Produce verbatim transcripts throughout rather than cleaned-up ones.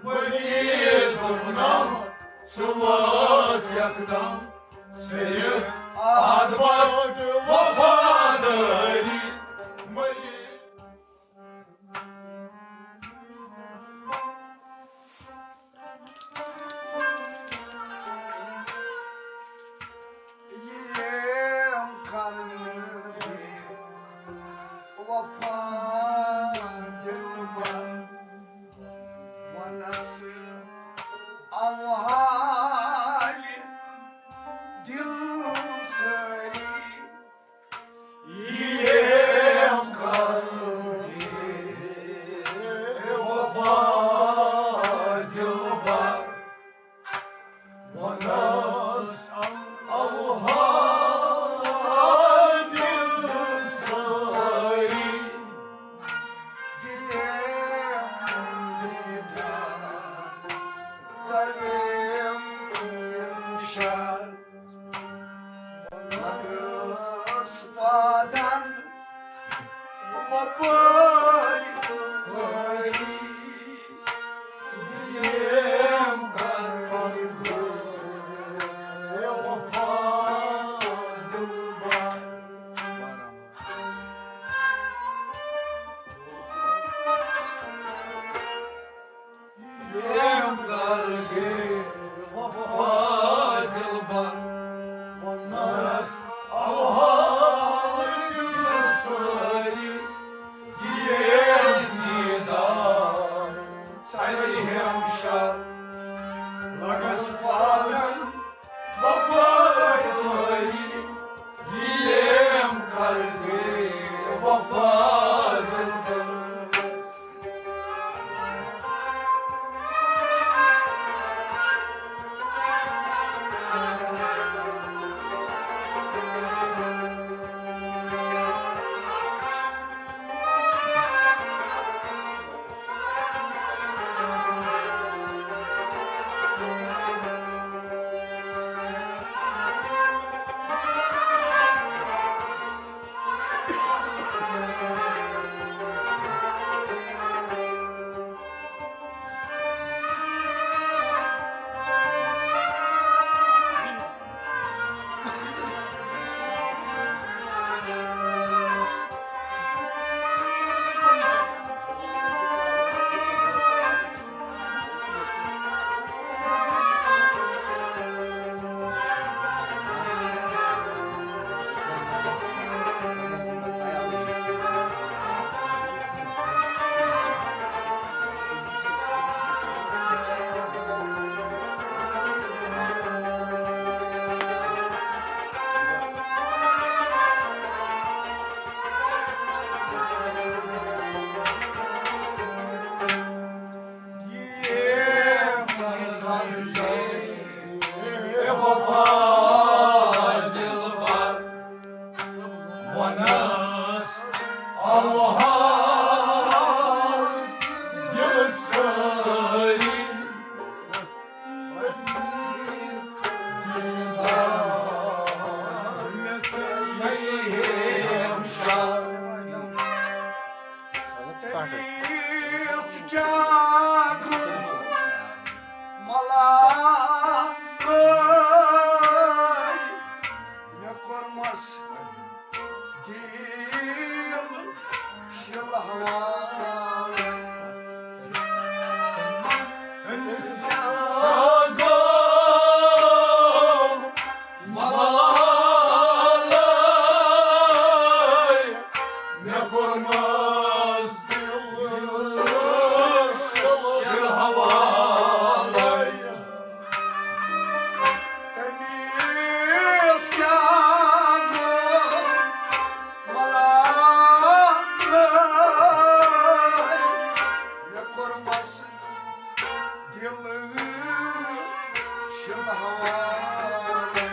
مریدن نم ژٕ وٲژ یکدم، ژےٚ یتھ اتھ پٲٹھۍ وفادٲری۔ مرید یِم کرنہٕ وفا دِلبر، وَنس اوحالہِ دِل سٲری۔ یِم کرنہٕ وفا دِلبر، وَنس اوحالہِ دِل سٲری۔ ژلیم شہر، لگس پادن وپٲرۍ وٲری۔ یِم کرنہٕ وفا دِلبر۔ یِم کرنہٕ وفا دِلبر، وَنس اوحالہِ دِل سٲری۔ یِم دیٖدار ژلیم شہر، لگس پادن وپٲرۍ وٲری۔ یِم کرنہٕ وفا دِلبر۔ تٔمِس کیٛاہ گوٚو ملالے؟ مےٚ کوٚرمس دِل شِلہٕ حوالے۔ تٔمِس کیٛاہ گوٚو ملالے؟ مےٚ کوٚرمس دِل شِلہٕ حوالے۔ تٔمِس کیٛاہ گوٚو ملالے؟ مےٚ کوٚرمس دِل شِلہٕ حوالے۔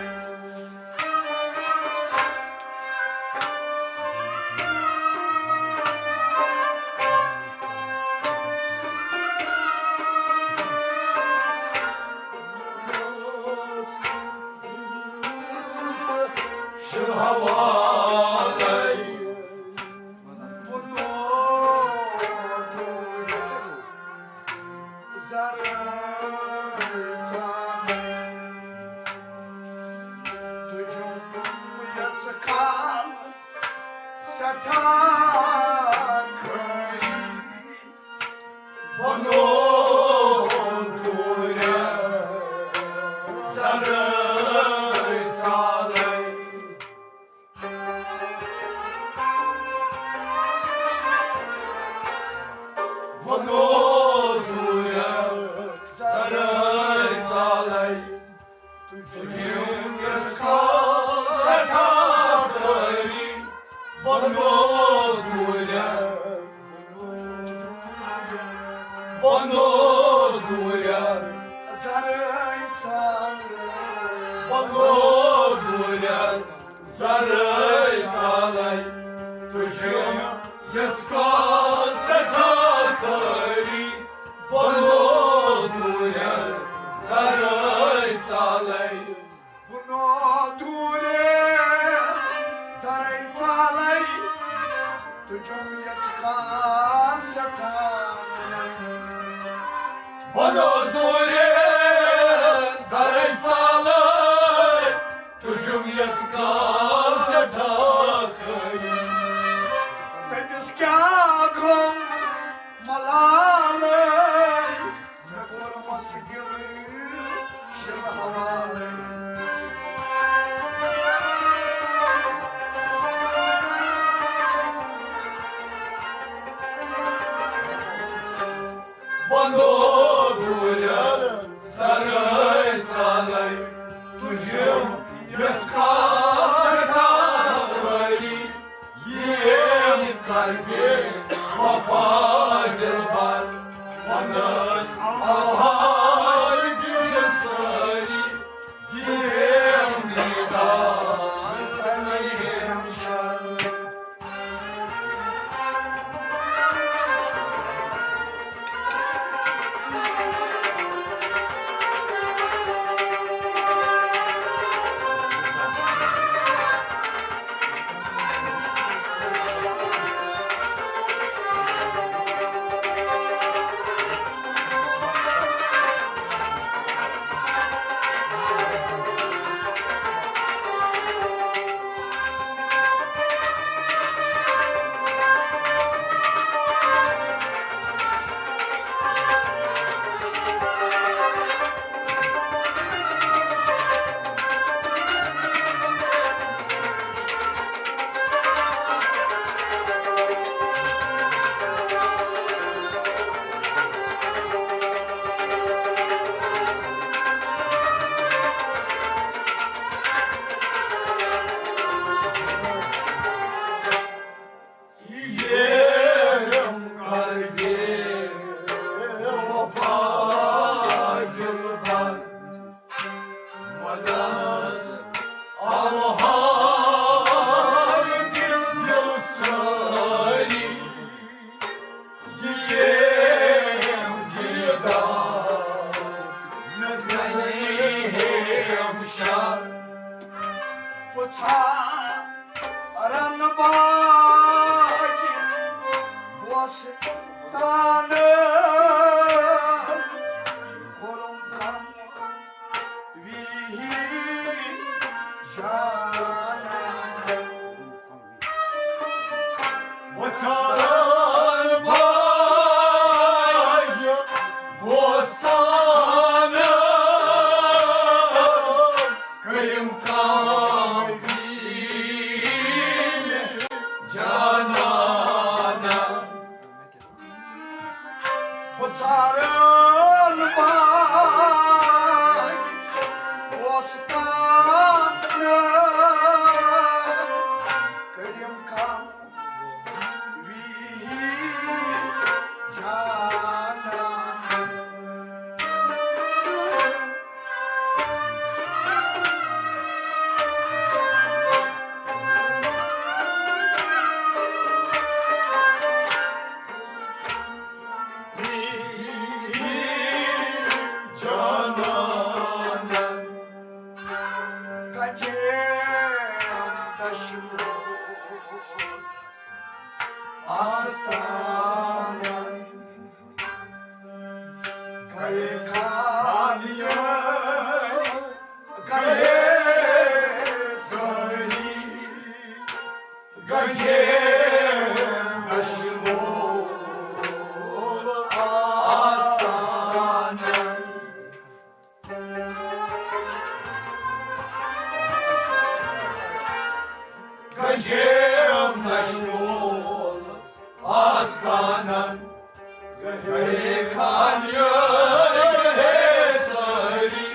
شِلہٕ حوالے۔ زرٕے ژالَے، تُجُم یَژھٕ کھال سٮ۪ٹھاہ خٲلی۔ بنو دوٗرِ زرٕے ژالَے۔ بنو دوٗرِ زرٕے ژالَے۔ تُجُم یَژھٕ کھال سٮ۪ٹھاہ خٲلی۔ بنو دوٗرِ بنو دوٗرِ زرٕے ژالَے۔ بنو دوٗرِ زرٕے ژالَے۔ تُجُم یَژھٕ کھال سٮ۪ٹھاہ خٲلی۔ بنو دوٗرِ زرٕے ژالَے۔ بنو دوٗرِ زرٕے ژالَے، تُجُم یَژھٕ کھال سٮ۪ٹھاہ۔ بنو دوٗرِ زرٕے ژالَے، تُجُم یَژھٕ کھال سٮ۪ٹھاہ خٲلی۔ تٔمِس کیٛاہ گوٚو ملالَے؟ مےٚ کوٚرمَس دِلٕے شِلہٕ حوالَے۔ بنو دوٗرِ زرٕے ژالَے، تُجُم یَژھٕ کھال سٮ۪ٹھاہ خٲلی۔ یِم کَرِ بے وفا دِلبر، وَنَس آوہار دِل سٲری۔ یِم دیٖدار ژَلہِ ہمشر۔ یِم کَرِ بے وفا دِلبر، وَنَس آوہار دِل سٲری۔ یِم دیٖدار نہٕ ژَلہِ ہمشر۔ پُژھان رنہٕ باغ وۄستانہٕ، کوٚرُم کم ویٖہی جانان۔ وۄستانہٕ باغ وۄستانہٕ، کٔرِم کم ویٖہی جانان۔ بہٕ ژارن باغ وۄستانہٕ، کٔرِم کم ویٖہی جانان۔ خانیار گٔیے سٲری گجین دشمول آستانن۔ گجین دشمول آستانن۔ گٔیے خانیار گٔیے سٲری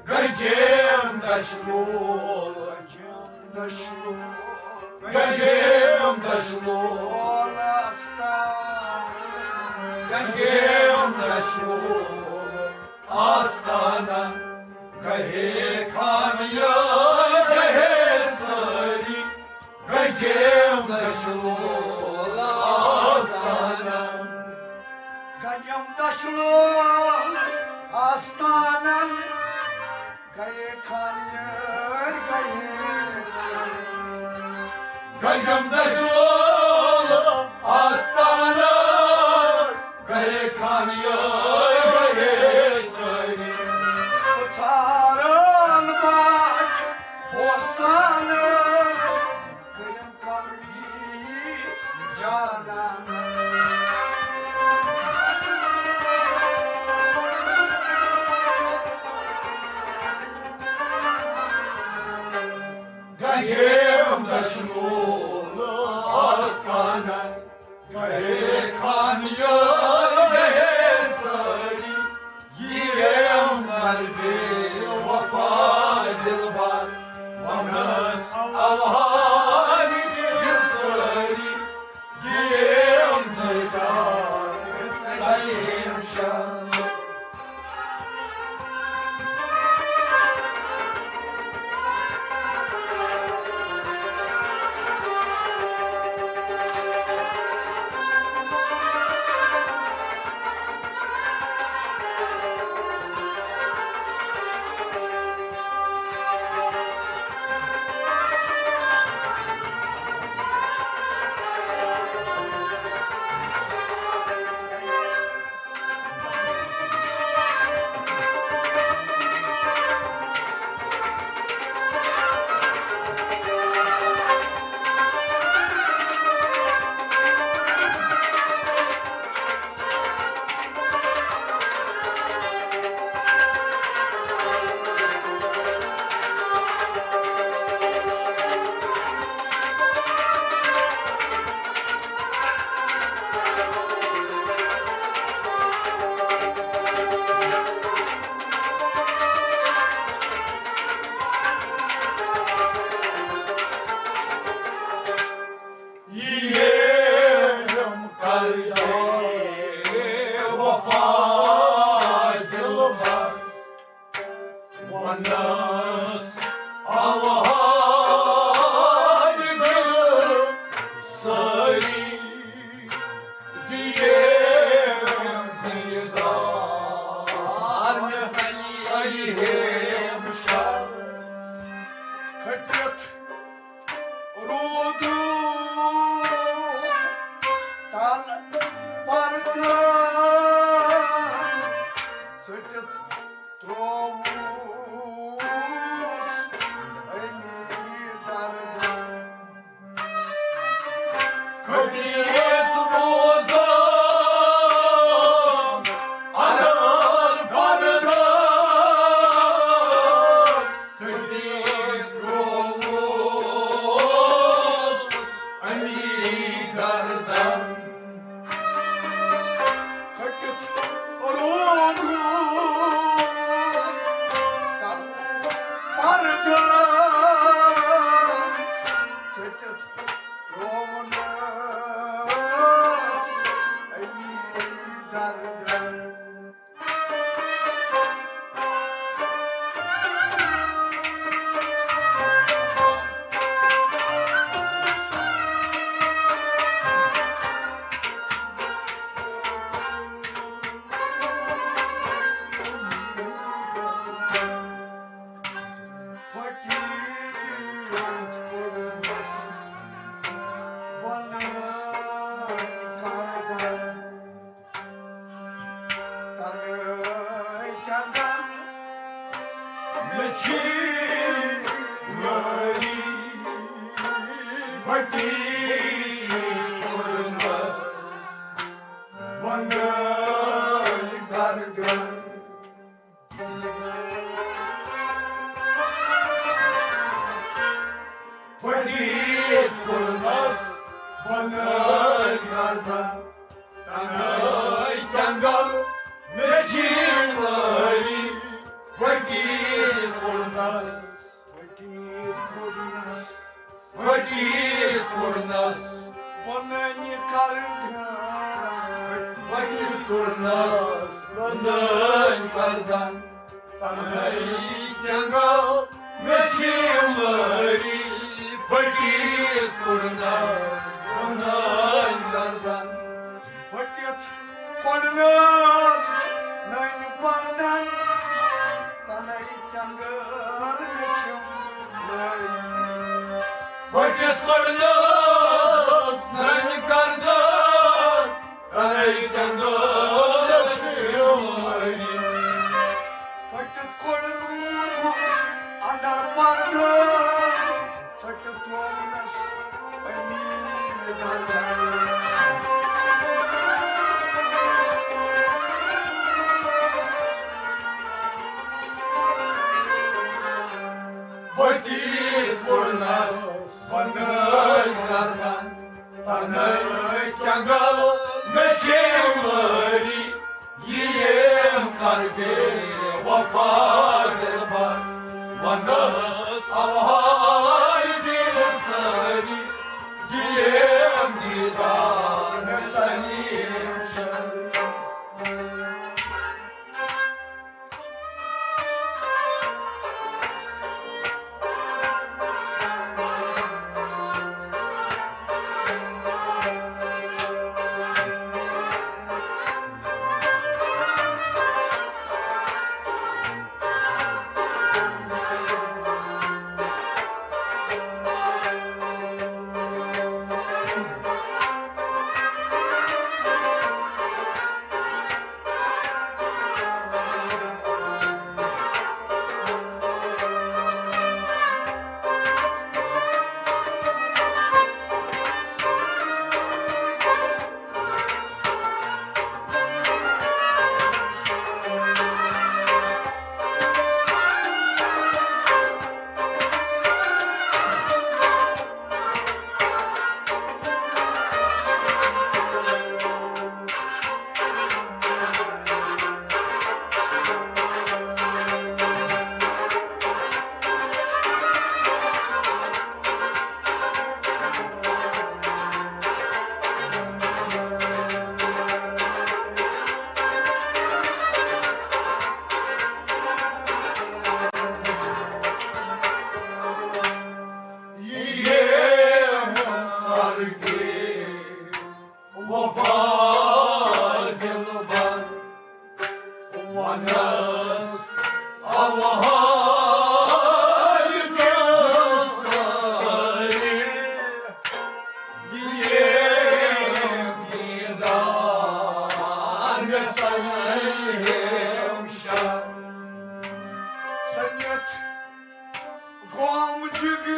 گجین دشمول۔ گجین دشمول آستان۔ گجین دشمول آستانن۔ گٔیے خانیار گٔیے سٲری گجین دشمول آستانن۔ گجین دشمول آستانن۔ گٔیے خانیار گٔیے۔ گجین دشمول آستانن۔ گٔیے خانیار گٔیے سٲری۔ ژھارن باج بوستانن۔ کٔرِم قلبی جانان۔ گجین دشمول آستانن۔ گٔیے خانیار گٔیے سٲری۔ یِم کر بے وفا دلبر، ونس اوہار دل سٲری۔ یِم نظار گژھن شاد۔ یِم کر بے وفا دلبر، ونس اوہار دل سٲری۔ دِیِم دیدار سلیہم شر۔ کھٔٹِتھ روٗدُم تل پردٕ، ژٔٹِتھ ترٛووُس أمی دردن۔ کھٔٹِتھ روٗدُم اندر پردٕ، چھِ مٲری بٔٹی کوٚرنَس بنٛگٲلۍ گردن۔ پھٔٹِتھ کوٚرنَس بنٛگٲلۍ گردن۔ تنہٲئی جنگل مےٚ چھِ مٲری، پھٔٹِتھ کوٚرنَس، پھٔٹِتھ کوٚرنَس، پھٔٹِتھ کوٚرنَس بنٛگٲلۍ گردن۔ پھٔٹِتھ کوٚرنَس بنٛگٲلۍ گردن۔ تنہٲئی جنگل مےٚ چھِ مٲری، پھٔٹِتھ کوٚرنَس بنٛگٲلۍ گردن۔ پھٔٹِتھ کوٚرنَس نٔنۍ پردن، تنہٲئی جنگل مےٚ چھِ مٲری۔ پھٔٹِتھ کوٚرنَس نٔنۍ گردن، تنہٲئی جنگل مےٚ چھِ مٲری۔ پھٔٹِتھ کوٚرنَس اندر پردن، ژٔٹِتھ ترٛوونَس أمیٖن گردن۔ پھٔٹِتھ کوٚرنَس بنٛگٲلۍ گردن۔ تنہٲئی جنگل مےٚ چھِ مٲری، یِم کر بے وفا دلبر، ونس اوہاے دل سٲری، یِم دیدار سلیم شر۔ وفا دلبر، ونس اوہاے دل سٲری، دِیِم دیدار یژھن ہمشر۔ سٔنِتھ گوم جگر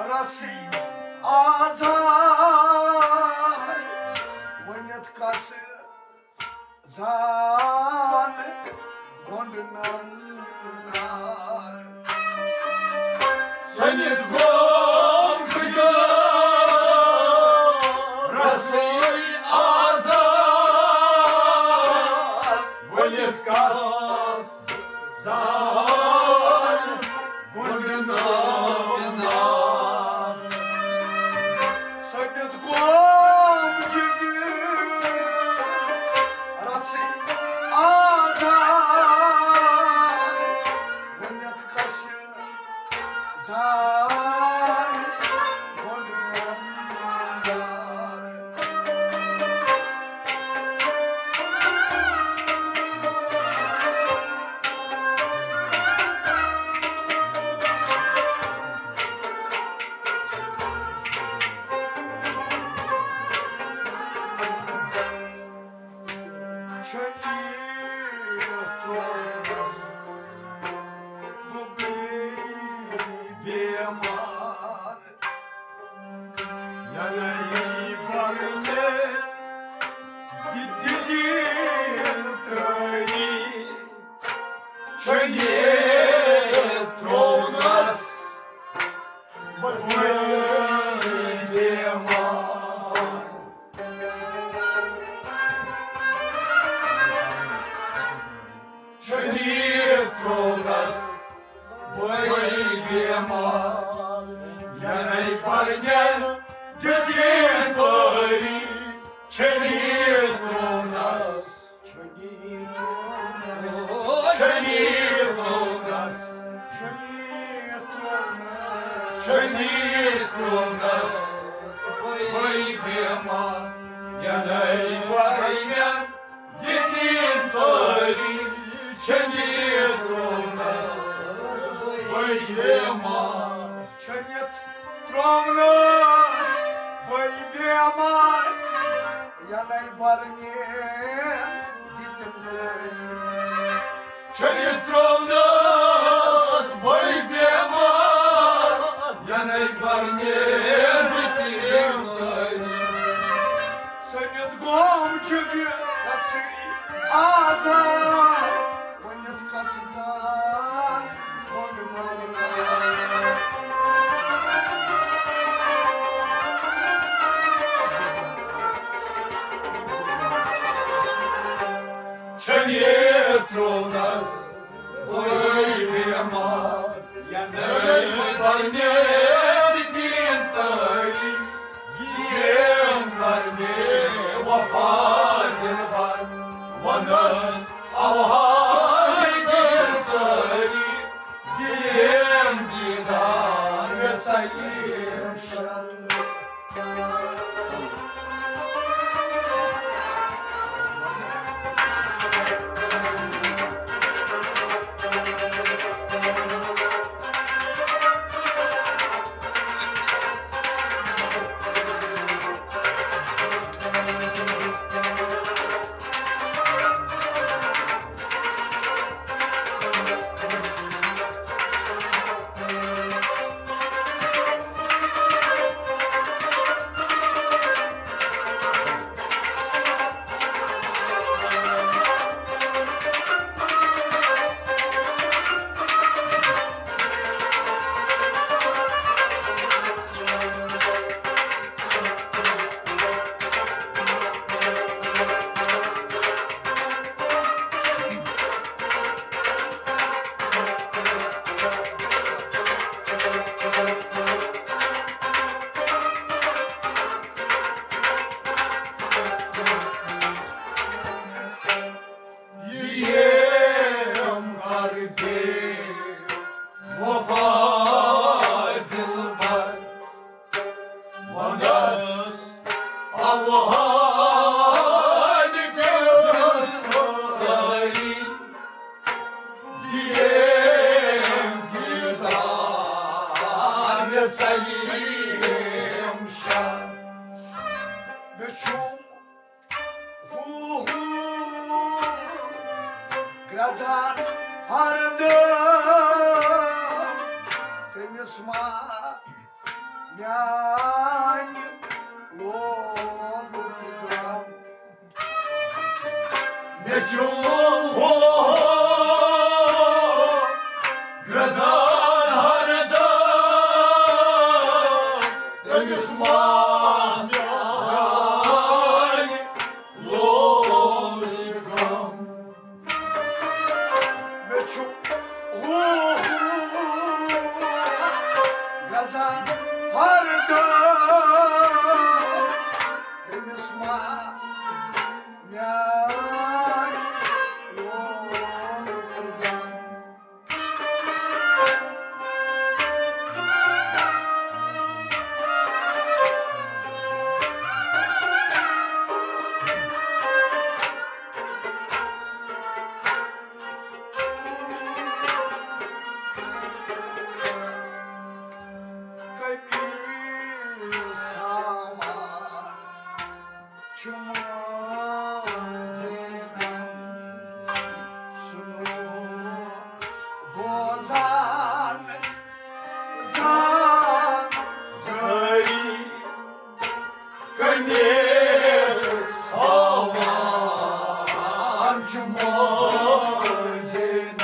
رسی آزار، ؤنِتھ کس زان گۄنڈٕ نار۔ سٔنِتھ گوم جگر رسی آزار، ؤنِتھ کس زان گۄنڈٕ ناو نار۔ سٔنِتھ گوم جگر رسی آزار، ؤنِتھ کس زان گۄنڈٕ ناو نار۔ شنی ترونس، شنی ترونس، شنی ترونس، بے بیمار، ینائی ورنین، دتین تاری، شنی ترونس، بے بیمار۔ شنی ترونس، بے بیمار، ینائی ورنین، دتین تاری۔ شنی ترونس بے بیمار، ینائی ورنین دتین تاری۔ سنت گوم چھ یہ اسی آزار، ونت کس جان بن ملکہ۔ شنی ترونس بے بیمار، ینائی ورنین دتین تاری۔ یم ورنین وفا دلبر، ونس اوہائی دل ساری۔ دیم دیدار مےٚ ژَلیم شر۔ یم کر بے وفا دلبر، ونس اوہائی دل ساری۔ دیم دیدار مےٚ ژَلیم شر۔ مےٚ چھُم ہو ہو گرٛزان ہر دۄہ، تٔمِس ما میانہِ لولُک غم۔ مےٚ چھُم ہو ہو گرٛزان ہر دۄہ، تٔمِس ما میانہِ لولُک غم۔ مےٚ چھُ ہو ہو گژھان ہر دۄہ، تٔمِس ما میانہِ لولُک غم۔ کمی سامان چھُ مٔنٛزِلن سُنٛد بوزان زان سٲری۔ کٔمِس ہاوان چھُ مٔنٛزِلن؟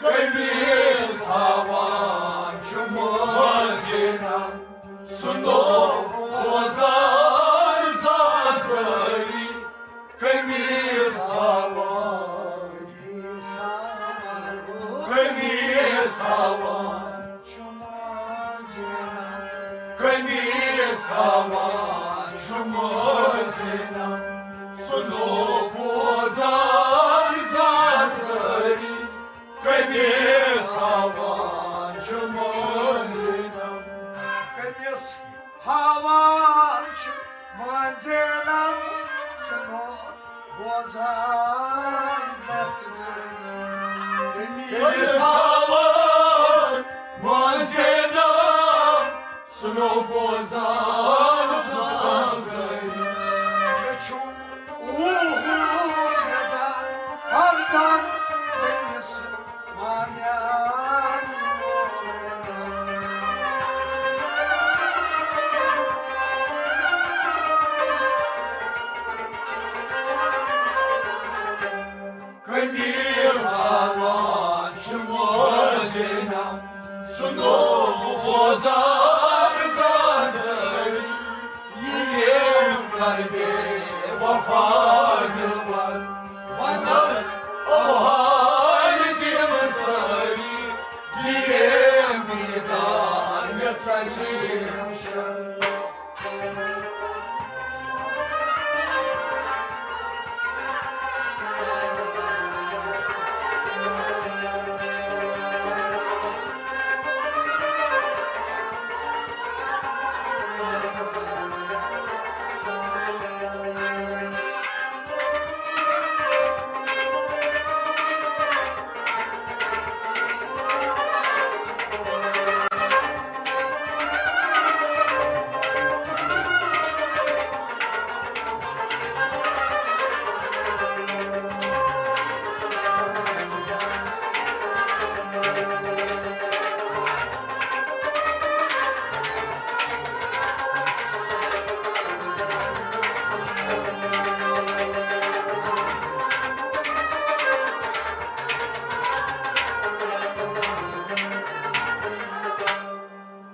کٔمِس ہاوان چھُ مٔنٛزِلن؟ سُنٛدو بوزان زان سٲری۔ کٔمِس ہاوان؟ کٔمِس ہاوان؟ کٔمی سامان چھُ مٲنٛزِ نم، سُہ نوٚو بوزان زان سٲری۔ کٔمِس ہاوان چھُ مٲنٛزِ نم؟ کٔمِس ہاوان چھُ مٲنٛزِ نم؟ سُہ نوٚو بوزان زان سٲری۔ کٔمِس ہاوان مٲنٛزِ نم؟ سُہ نوٚو بوزان زان سٲری۔ مےٚ چھُ اوٗر یژھان ہر دم تٔمِس مانیان۔ کٔمِس ہاوان چھُ مٲنٛزِ نم؟ سُہ نوٚو بوزان زان سٲری۔ یہِ ییٚمۍ کر بے وفا دِلبر، وَنس اوہاے دِل سٲری۔ یہِ ییٚمۍ دیٖدار مےٚ ژَلہِ ہمشر۔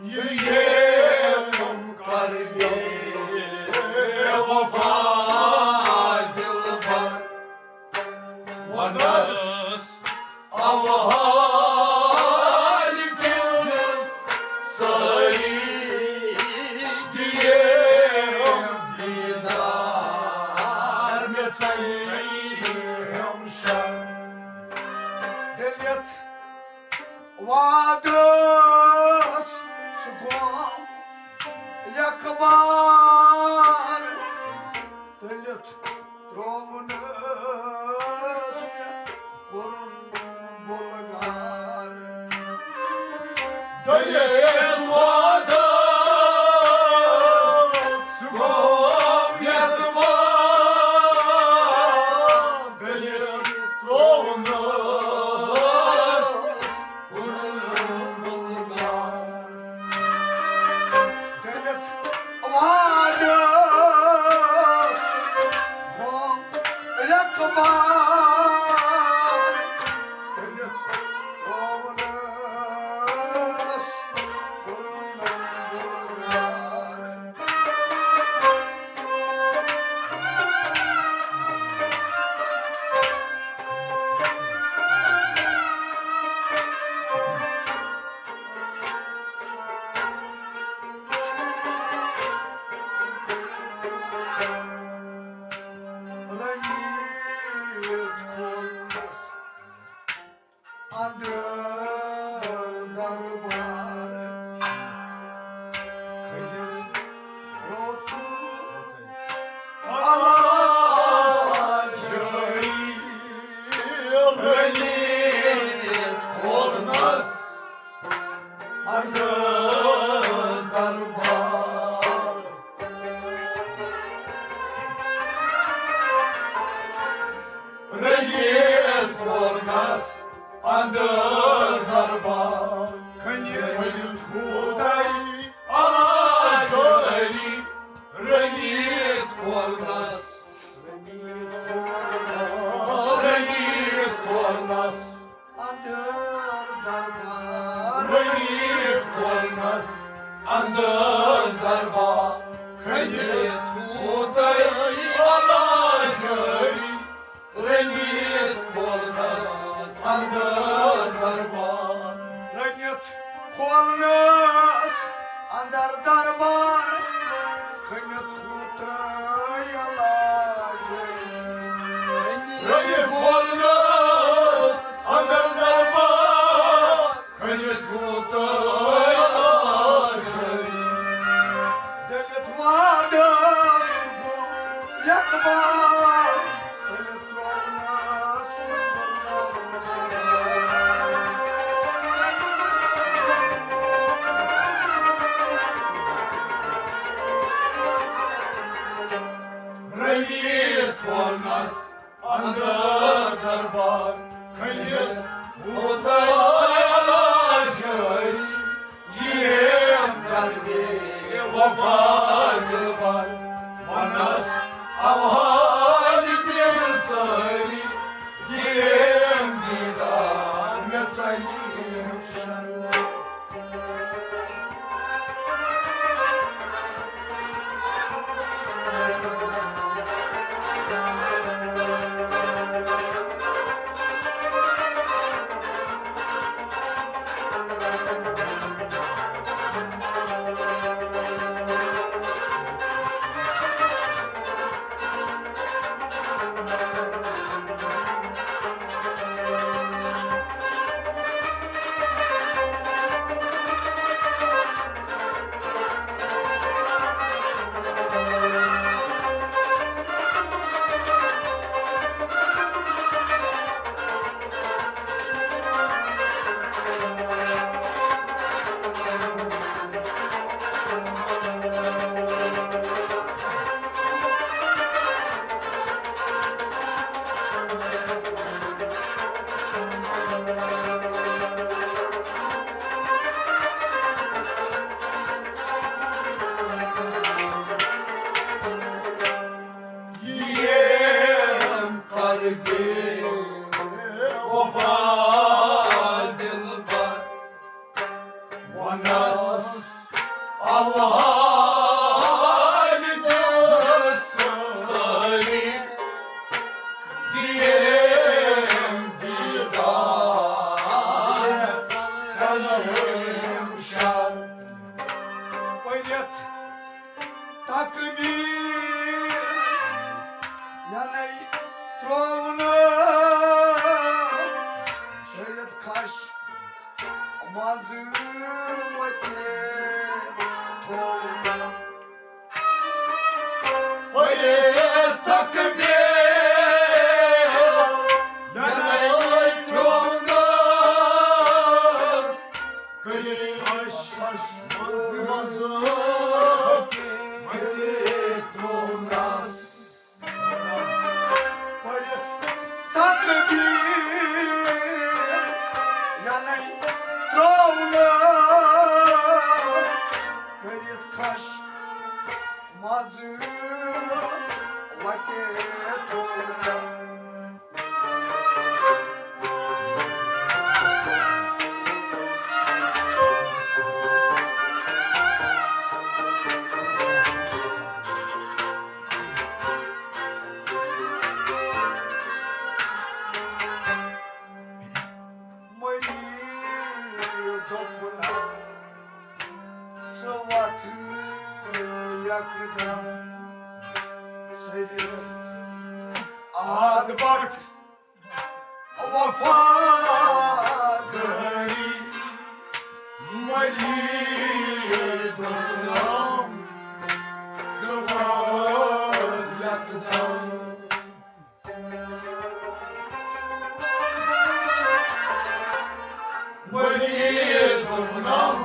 یہِ ییٚمۍ کر بے وفا دِلبر، وَنس اوہاے دِل سٲری۔ یہِ ییٚمۍ دیٖدار مےٚ ژَلہِ ہمشر۔ دٔلِتھ وادس سُہ گوم یکبار، تٔلِتھ ترٛوونس مےٚ کوٚرُن بُلغار۔ دٔلِتھ وادس سُہ گوم یکبار، دٔلِتھ ترٛوونس کٔرِتھ وعدٕ گوٚم یکبار، کٔرِتھ وعدٕ گوٚم یکبار۔ اندر دربار کھٔنِتھ روٚٹ علاج جٲری۔ رٔلِتھ کوٚرنس اندر دربار۔ رٔلِتھ کوٚرنس اندر دربار۔ کھٔنِتھ ہوتائی علاج جٲری۔ رٔلِتھ کوٚرنس، رٔلِتھ کوٚرنس اندر دربار۔ رٔلِتھ کوٚرنس اندر دربار۔ کھٔنِتھ ہوتائی علاج جٲری۔ رٔلِتھ کوٚرنس اندر دربار۔ رٔلِتھ کوٚرنس اندر دربار کھٔنِتھ ہوٗترٲے علاج۔ رٔنِتھ وولنس اندر دربار کھٔنِتھ ہوٗترٲے علاج۔ دٔلِتھ وادس گوٚو یتھ بار۔ رٔنِتھ وولنس اندر دربار کھٔنِتھ ہوٗترٲے علاج۔ یِم کر بے وفا دلبر، ونس اوہاد تِم سٲری، دِم دیدار مےٚ ژَلہِ شرم۔ یِم کر بے وفا دلبر، ونس اوہاد تِم سٲری، دِم دیدار ژَلہِ شرم۔ پٔرِتھ تکبیر یعنی ترٛوونہٕ شٔرِتھ کھش منٛزٕ وَتہِ تھوٚونہٕ۔ پٔرِتھ تکبیر یعنی ترٛوونہٕ کٔرِتھ کھش منٛزٕ منٛزٕ وَتہِ ترٛوونَس۔ پٔرِتھ تکبیر یعنی ترٛوونَس۔ کٔرِتھ کھش منٛزٕ وَتہِ ترٛوونَس۔ مٔریٖض دوٚپُن، ژٕ وۄتھ یکدم، سٔرِتھ آد بٹ وفادٲری۔ مٔریٖض دوٚپنم، ژٕ وٲژ یکدم۔ مٔریٖض دوٚپنم،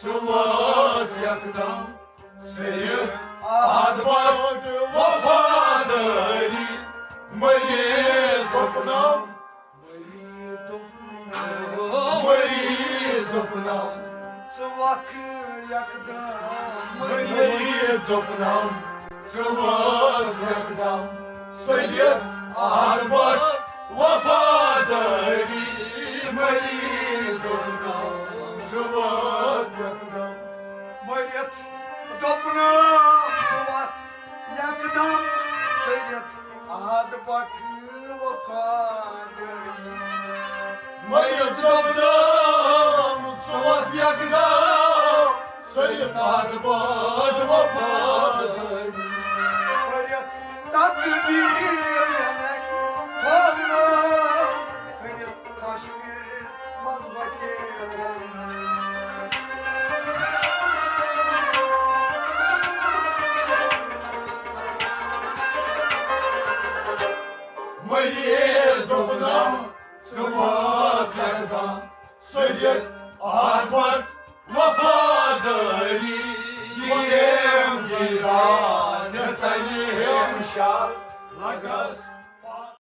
ژٕ وٲژ یکدم۔ سٔرِتھ آد بٹ وفادٲری۔ مٔریٖض دوٚپنم، مٔریٖض دوٚپنم، ژٕ وۄتھ یکدم۔ مٔریٖض دوٚپنم، ژٕ وٲژ یکدم۔ سٔرِتھ آد بٹ وفادٲری۔ مٔریٖض دوٚپنم، ژٕ وٲژ یکدم۔ مٔرِتھ دوٚپنم، ژٕ وۄتھ یکدم۔ سٔرِتھ آد بٹ وفادٲری۔ مٔرِتھ دوٚپنم، ژٕ وۄتھ یکدم۔ کٔرِتھ اَتھ باد وفادٲری۔ کٔرِتھ تقدیٖرَن فنا، کٔرِتھ کشمیٖرَس منٛز وقیٖل۔ مٔریٖض دوٚپنم، ژٕ واتھ یَتھ گام، ژٕ دِکھ اَتھ پَتھ وفادٲری۔ یہِ گیم گِنٛدان ژَلہِ ہمیشہ لگس۔